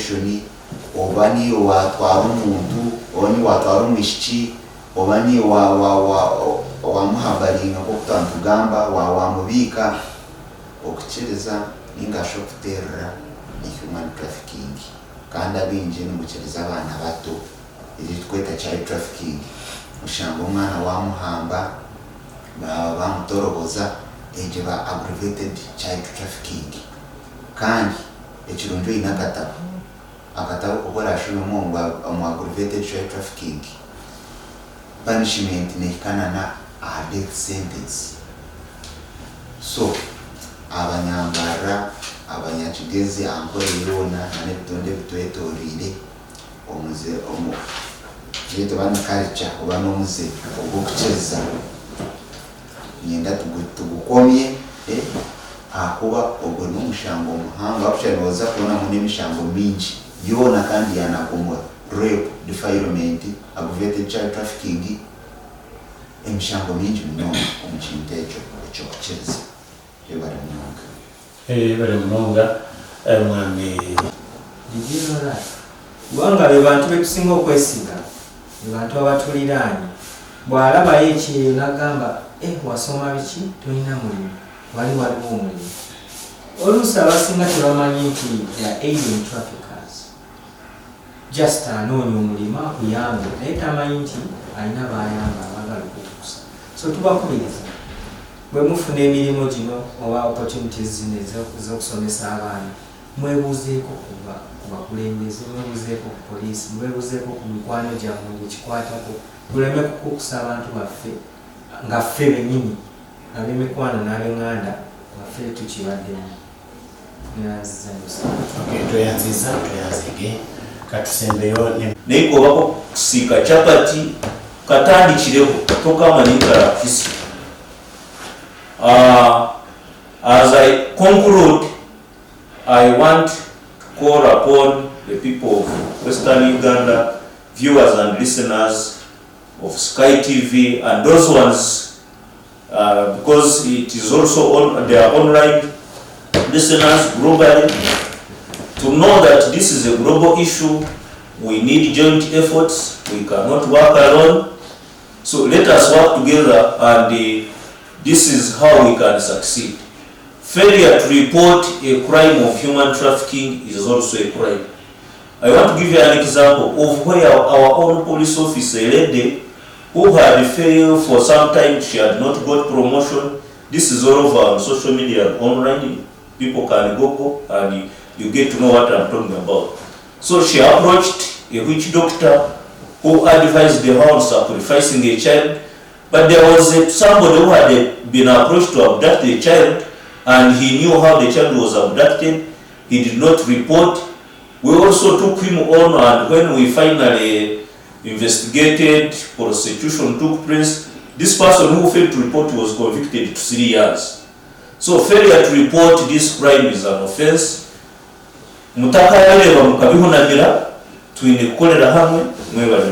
information, oba niiwe waatwara omuntu, oba niiwe waatwara omwishiki, oba niiwe waamuhabaringa nk'oku twaba nitugamba, waamubiika, okukiriza nainga shi okuteerera ni human trafficking. Kandi abaingi nimukiriza abaana bato, eki turikweta child trafficking. Oshanga omwana waamuhamba, baamutoroboza, egyo eba aggravated child trafficking. Kandi ekirungi oine akatabo, akatabo ku oraashomemu omu aggravated child trafficking, punishment neehika na aha death sentence. So abanyambarara, abanyakigezi, Ankole yoona n'ebitonde ebitwetoreire, omuze omu kyete oba ni culture oba n'omuze ogw'okukiriza, niinyenda tugukomye ahakuba ogwo n'omushango muhango. Actually nooza kubonamu n'emishango mingi yoona kandi yaanagomora, rape, defilement, aggravated child trafficking, emishango mingi munonga omu kintu ekyo eky'okukiriza. Yebare munonga. Yebare munonga, mwami. Did you know that? Kubanga be bantu betusinga okwesiga, be bantu abatuliraanye. Bw'alabayo ekyeyo n'agamba, Eh, wasoma biki? Tolina mulimu. Wali waliwo omulimu. Oluusi abasinga tebamanyi nti they are aiding traffickers. Just anoonya omulimu akuyambe naye tamanyi nti alina b'ayamba abaagala okukukusa. So tubakubiriza bwe mufuna emirimu gino oba opportunities zino ez'okusomesa abaana, mwebuuzeeko ku bakulembeze, mwebuuzeeko ku poliisi, mwebuuzeeko ku mikwano gyammwe bekikwatako, tuleme kukukusa abantu baffe nga ffe bennyini ab'emikwano n'ab'eŋŋanda nga ffe tukibaddemu. Neyanziza nnyo ssebo. Okay, tweyanziza, tweyanzige. Katusembeyo ne Naye kobako kusiika chapati, katandikireho, tokamanya ekarakuhisya. As I conclude, I want to call upon the people of Western Uganda, viewers and listeners of Sky TV and those ones, because it is also on their online listeners globally, to know that this is a global issue. We need joint efforts. We cannot work alone. So let us work together, and this is how we can succeed. Failure to report a crime of human trafficking is also a crime. I want to give you an example of where our own police officer, a lady who had failed for some time, she had not got promotion. This is all over on social media and online. People can Google and you get to know what I'm talking about. So she approached a witch doctor who advised her on sacrificing a child. But there was somebody who had been approached to abduct the child, and he knew how the child was abducted. He did not report. We also took him on, and when we finally investigated, prosecution took place. This person who failed to report was convicted to 3 years. So failure to report this crime is an offense. Mutakabireeba mukabihunamira, twine kukorera hamwe. Mwebale.